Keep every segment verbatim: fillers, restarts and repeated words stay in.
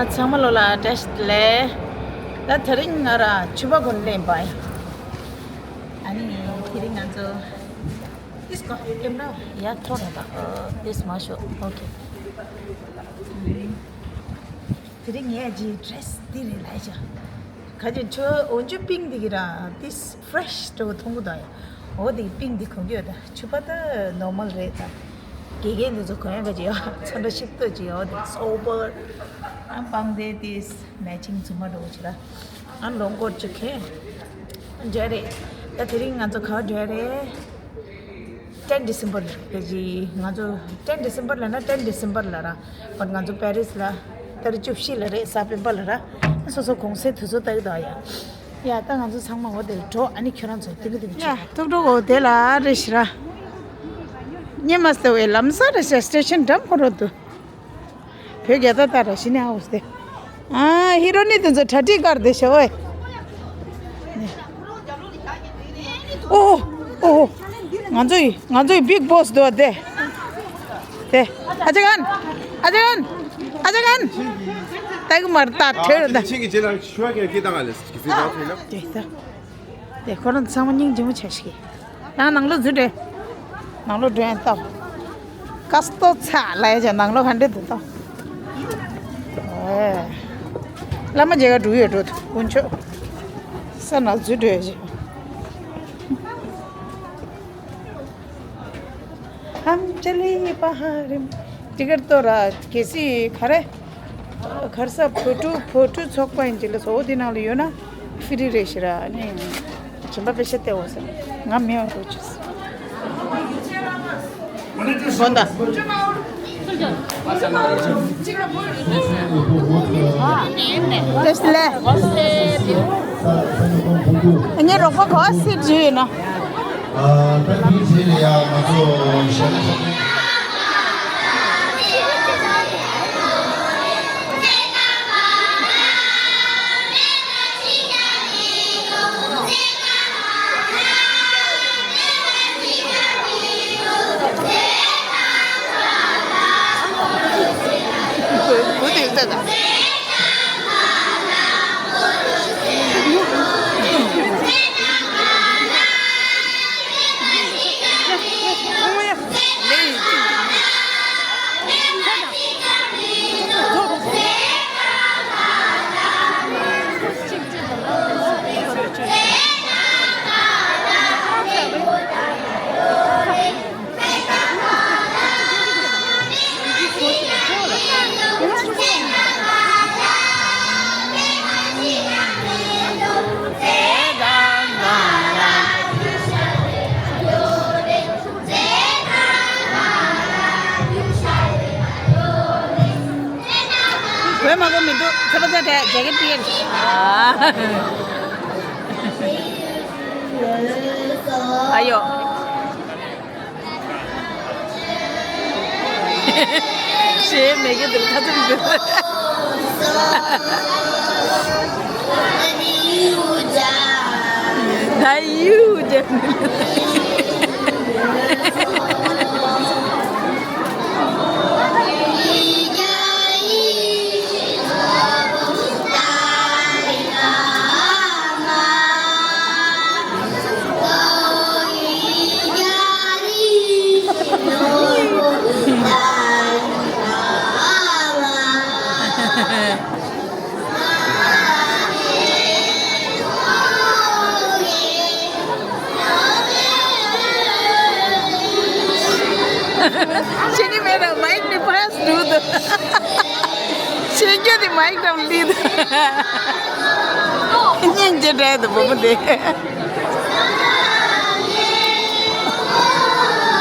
ཚང་མ་ལོ་ལ་བཀྲ་ཤིས་བདེ་ལེགས། ད་དེ་རིང་ང་ར་ཕྱུ་པ་གོན་ལེན་པ་ཡིན། ཨ་ནི་དེ་རིང་ང་ཚོ་ཨིས་ཀོ་ཀེམ་ར་ཡ་ཐོག་ར་ད་ཨོ་དེས་མ་ཤོ་ཨོ་ཁེ། དེ་རིང་ངས་ཀྱི་ཌེ་རེ་སི་འདི་རེད་ལབ་བྱ། ག་ཅི་ཆོ་འོན་ཆོ་པིང་འདི་གི་ར་དེས་ཕེ་རེ་ཤི་འདྲ་བོ་མཐོང་གི་འདུག་ཡ། འོ་དེ་པིང་འདི་གོན་གི་ཡོད་ད། ཕྱུ་པ་ད་ནོར་མལ་རེད་ད། དགེ་རྒན་འདི་ཚོ་གོན་ཡ་ག་ཅི་ཡོད། ཚོན་ཁྲ་ཞིབ་ཏོ་ཅིག་ཡོད་དེ་སོ་བར། ཨ་པང་དེ་དེས་མེ་ཆིང་ཛུ་མ་འདྲ་བོ་ཅིག་ར། ཨ་ལོང་ཀོ་ཊི་ཅིག་གོན། འདྲ་རེད། ད་དེ་རིང་ང་ཚོ་ག་བ་འགྲོ་ཡ་རེད། ཊེན་ཌི་སེམ་པར་ལ་རེད་ཀྱི། ང་ཚོ་ཊེན་ཌི་སེམ་པར་ལ་ན་ཊེན་ཌི་སེམ་པར་ལ་ར། བར་ང་ཚོ་པེ་རིས་ལ་ཏ་རིག་བཅུ་བཞི་ལ་རེད། གཟའ་སྤེན་པ་ལ་ར། སོ་སོ་གུང་སེང་དུས་ཚོད་ལྟ་གི་འདུག་ཡ། ཡ་ད་ང་ཚོ་ཚང་མ་འོ་དེར་འགྲོ། ཨ་ནི་ཁྱོད་རང་ཚོ་ཏིང་གི་ཏིང་ཡ་ཐུག་འགྲོ་འོ་དེ་ལ་རེ་ཞིག་ར། ཉི་མ་སྟེ་བའི་ལམ་ས་རེ་ཞིག་སི་ཊེ་ཤན་འགྲམ་ཁོ་རོ་འདུག་བོད་རྒྱལ་ཚ་ལྟར་ཞི་ནས་ཨའོ་སྟེ། ཨ་ཧི་རོ་ནི་དེ་ཚོ་གྲ་སྒྲིག་གར་དེ་ཤོ་ཨེ། ཨོ་ཨོ་ཨོ། ང་ཚོ་ཡི་ང་ཚོ་ཡི་བིག་བོ་སི་དོ་དེ། དེ་ཨ་ཅག་གན། ཨ་ཅག་གན། ཨ་ཅག་གན། ཏག་མར་ཏག་ཐེར་ད། ཁྱེད་ཀྱི་རྗེས་ལ་ཤུ་བ་གི་སྐད་བཏང་ང་ལས་ཀྱི་སྲིད་དང་ཐོས་ན། དེ་ད། དེ་ཁོ་རང་ཚང་མ་སྙིང་རྗེ་མོ་ཆགས་ཤིག་ཡང་ནང་ལོགས་འཛུལ་འགྲོ། ནང་ལོགས་འགྲོ་ཡང་ལྟ། ཀ་སྟོ་ཚ་ལ་ཡ་ཅག་ནང་ལོགས་ག་འདྲེ་འདུག་ལྟ། ཨེ། བླ་མ་མཇལ་ཁ་འགྲོ་ཡོད་འགྲོ་དུ་དཀོན་མཆོག་ས་ན་འཛུལ་འགྲོ་ཡ་ཅིག་ཧམ་ཅ་ལི་པ་ཧ་རིམ། ཏི་ཀེ་ཊི་ཏོ་ར་གལ་སྲིད་ག་རེ། གར་ས་བོད་ཕྲུག་བོད་ཕྲུག་ཚོགས་པ་ཡིན་གྱི་ལ་སོ་འོ་དེ་ནང་ལ་ཡོད་ན་ཧྥི་རི་རེད་ཤི་ར་ནི། བྱིན་པ་པེ་ཤ་སྟེ་འོ་ཟེར། ང་མི་འོ་རོ་ཆུ་སོ། འོ་ད། ཏེས་ལེ། ངའི་རོགས་པ་གོ་སི་ཇུ་ཡིན་ནོ། ཨ། ད་དེའི་རྗེས་ལ་ཡང་ང་ཚོ་ཞལ་ལག་བོད་མ་གོ་མི་འདུག་ཚ་པ་ཚ་དྲ་ཇེ་ཀེ་ཊི་པི་ཨེལ། ཨ་ཡོ། ཞེས་མེད་ཀྱི་འདུག་ཁ་ཚུམ་འདུག་ད་ཡུ་ཇ། ཤེས་ཀྱི་མེད་ན་མའིག་ནི་པཱས་འགྲོ་འདུག་ཤེས་རྒྱུ་དེ་མའིག་དང་ལི་འདུག་སྙིང་རྗེ་འདྲ་འདུག་བུ་མོ་དེ།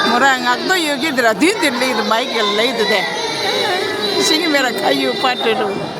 མོ་རང་ངག་ཐོག་ཡོད་ཀྱི་འདི་ར་དུས་འདིར་ལི་འདུག་མའིག་གི་ལི་འདུག་དེ། ཤེས་ཀྱི་མེད་ན་ཁ་ཡོད་པ་སྤྲོད་འགྲོ།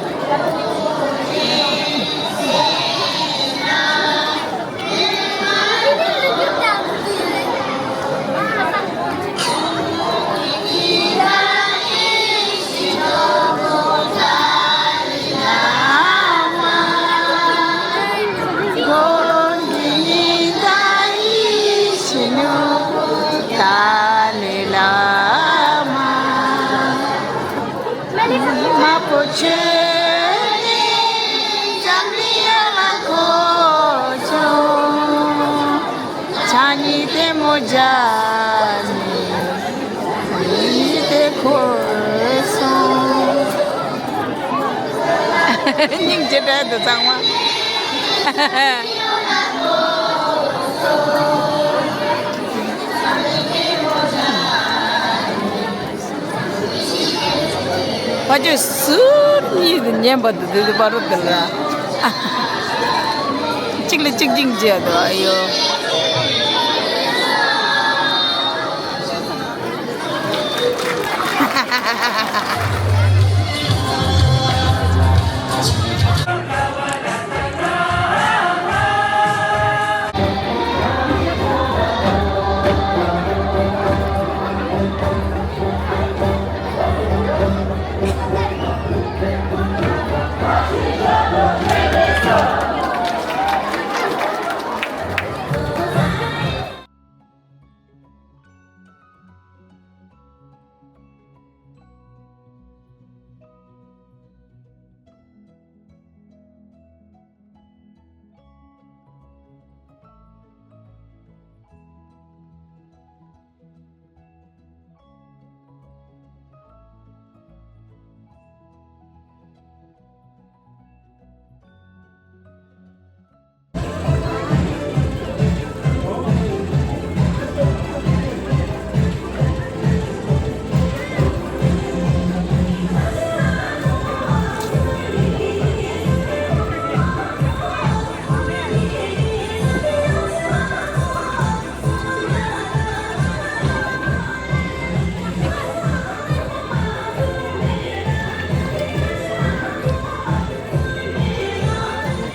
ནི་ཡིད་དེ་འཁོར་སོང་། སྙིང་རྗེ་འདྲ་འདུག་ཚང་མ། ཕ་ཆོས་སུ་གཉིས་དུ་ཉན་པ་དུ་དུ་དུ་པ་རུ་དུ་ལ། གཅིག་ལ་གཅིག་སྦྱིན་བྱས་དུ་ཨ་ཡོ།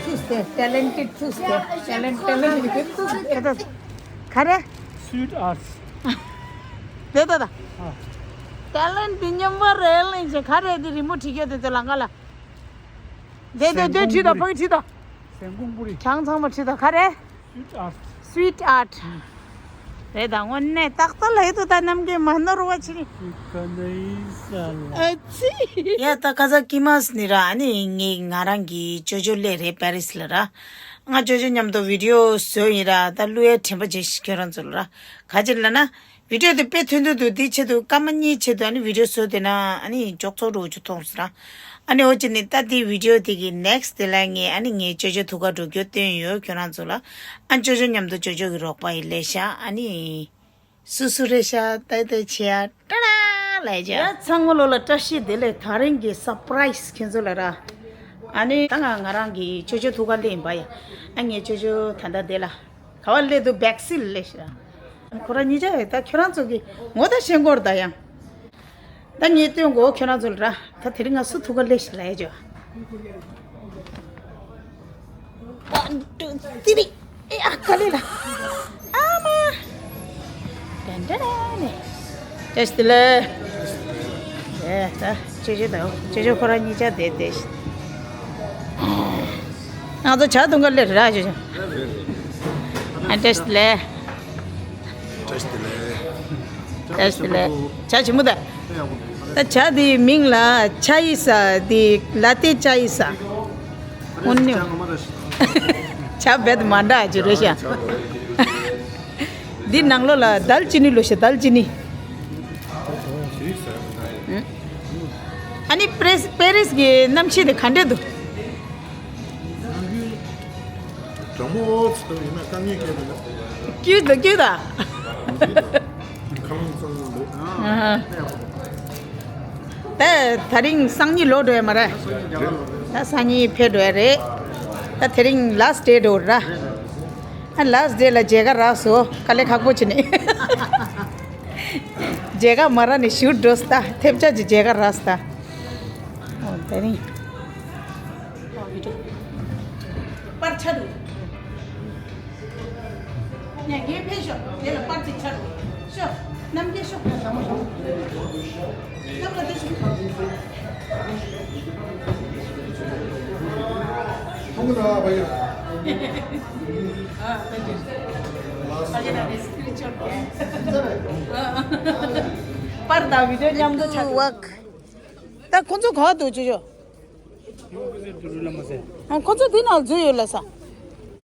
Tuesday, talented Tuesday, talent, talented Tuesday. ག་རེ། Sweet arts. དེ་ད་ད། ཨ། Talent དེ་མཉམ་པ་རེད་ལེན་ཅེ་ག་རེ་དེ་རི་མོ་བྲིས་ཀྱི་དེ་ཚོ་ལང་ག་ལ། དེ་དེ་དེ་བྲིས་ད་ཕ་གི་བྲིས་ད། སེམས་ཁོང་པུ་རི། གྲངས་ཚང་མ་བྲིས་ད་ག་རེ། Sweet art. Sweet art. རེད་ད་དངོས་གནས་ཏག་ཏག་ལ་ཡོད་དོ་ད་ནམ་མཁའི་མ་ནོར་བ་ཕྱིར། ཁ་ནའི་ས་ལ། ཨ་ཙི། ཡ་ད་ཁ་ས་ཀི་མ་སི་ནི་ར་ཨ་ནི་ངས་ང་རང་གི་ཅོ་ཅོ་སླེབས་རེད་པེ་རི་སི་ལ་ར། ང་ཅོ་ཅོ་མཉམ་དུ་བི་ཌི་ཡོ་བཟོས་ཡིན་ར་ད་བླུག་ཡའི་དྲན་པ་བྱེད་ཤིག་ཁྱོད་རང་ཚོ་ལ་ར། ག་ཅི་ལ་ན། བི་ཌི་ཡོ་དེ་དཔེ་ཐུང་ཐུང་འདུག་དེའི་ཆེད་དུ་སྐར་མ་གཉིས་ཆེད་དུ་ཨ་ནི་བི་ཌི་ཡོ་བཟོས་དེ་ན་ཨ་ནི་མགྱོགས་ཚོགས་འགྲོ་རྒྱུ་མཐོང་སོང་ར། ཨ་ནི་འོ་ཅི་ནི་ད་དེའི་བི་ཌི་ཡོ་དེ་གི་ནེག་སི་དེ་ལ་ངས་ཨ་ནི་ངའི་ཅོ་ཅོ་ཐུག་ག་འགྲོ་རྒྱུ་སྟོན་ཡོད་ཁྱོད་རང་ཚོ་ལ། ཨ་ཅོ་ཅོ་མཉམ་དུ་ཅོ་ཅོ་གི་རོགས་པ་ཡི་ལས་ཤ་ཨ་ནི། སུ་སུ་རེ་ཤ་ཏེ་ཏེ་ཆེ་ཡ་ཏྲ་ལ་ལས་ཇ། ཡ་ཚང་མ་ལོ་ལ་བཀྲ་ཤིས་བདེ་ལེགས། ད་རིང་གི་སར་པ་རའི་སི་ཁྱེད་ཚོ་ལ་ར། ཨ་ནི་ད་ང་ང་རང་གི་ཅོ་ཅོ་ཐུག་ག་སླེབས་ཡིན་པ་ཡ། ཨ་ངའི་ཅོ་ཅོ་ད་ལྟ་བསྡད་ལ། ག་བ་སླེབས་འདུག་བེག་སི་ལ་སླེབས་ཤག་ཁོ་རང་གཉིས་ཆ་ཡོད་ད་ཁྱོད་རང་ཚོ་གི་ངོ་ད་ཤེས་སྐོར་ད་ཡང་། ད་ངས་སྟོན་གོ་ཁྱོད་རང་ཚོ་ལ་ར། ད་དེ་རིང་ང་སུ་ཐུག་ག་སླེབས་ཤག་ལ་ཡ་ཇོ། One, two, three. ཨེ་ཨ་ག་ལེ་ལ། ཨ་མ། ཏན་ཏན་ནི། བཀྲ་ཤིས་བདེ་ལེགས། ཨེ་ད་ཅེ་ཅེ་དང་ཅེ་ཅེ་ཁོ་རང་གཉིས་ཆ་བསྡད་བསྡད་ཤག་ང་ཚོ་ཇ་འཐུང་ག་སླེབས་ར་ཅེ་ཅེ། ཨ་བཀྲ་ཤིས་བདེ་ལེགས། བཀྲ་ཤིས་བདེ་ལེགས། བཀྲ་ཤིས་བདེ་ལེགས། ཇ་ཆེན་པོ་ད། ད་ཇ་དེའི་མིང་ལ་ཆ་ཡི་ས་དེ་ལ་ཏེ་ཇ་ཡི་ས། འོ་ནི། ཇ་བེད་མ་འདྲ་ཅི་རེད་ཤག་འདི་ནང་ལོགས་ལ་དལ་ཅི་ནི་ལོ་ཤ་དལ་ཅི་ནི། ཨ་ནི་པེ་རིས་པེ་རིས་གི་གནམ་གཤིས་དེ་ག་འདྲ་འདུག་གྲང་མོ་ཚོ་ཡིན་ན་དཀའ་ངལ་སྐྱེ་མི་འདུག་སྐྱིད་དང་སྐྱིད་དང་། ཁ་ལོང་གཙང་མ་འདུག་ད་ད་རིང་སང་ཉིན་ལོག་འགྲོ་ཡ་མ་རེད། ད་སང་ཉིན་ཕེབས་འགྲོ་ཡ་རེད། ད་དེ་རིང་ལ་སི་ཊི་ཌེ་འགྲོ་ར། ཨ་ལ་སི་ཊི་ཌེ་ལ་མཇལ་ཁ་རག་སོང་དཀའ་ལས་ཁག་པོ་བྱས་ནས། མཇལ་ཁ་མ་རག་ནས་ཞུ་འགྲོ་སོང་ད་ཐེབས་ཆག་ཅིག་མཇལ་ཁ་རག་སོང་ད། འོ་དེ་རིང་། པར་ཆ་རུ། ངས་ངས་ཕེབས་ཤོག་དེ་ལ་པར་ཅིག་ཆ་རུ། ཤོག་རྣམ་རྒྱལ་ཤོག་ཐམ་ལ་དེ་ཤོག་པར་དང་བི་ཌི་ཡོ་མཉམ་དུ་ཆ་རུ། ད་ཁོང་ཚོ་ག་པར་འདུག་ཅོ་ཅོ། ཨ་ཁོ་ཚོ་འདི་ནང་འཛུལ་ཡོད་ལ་ས།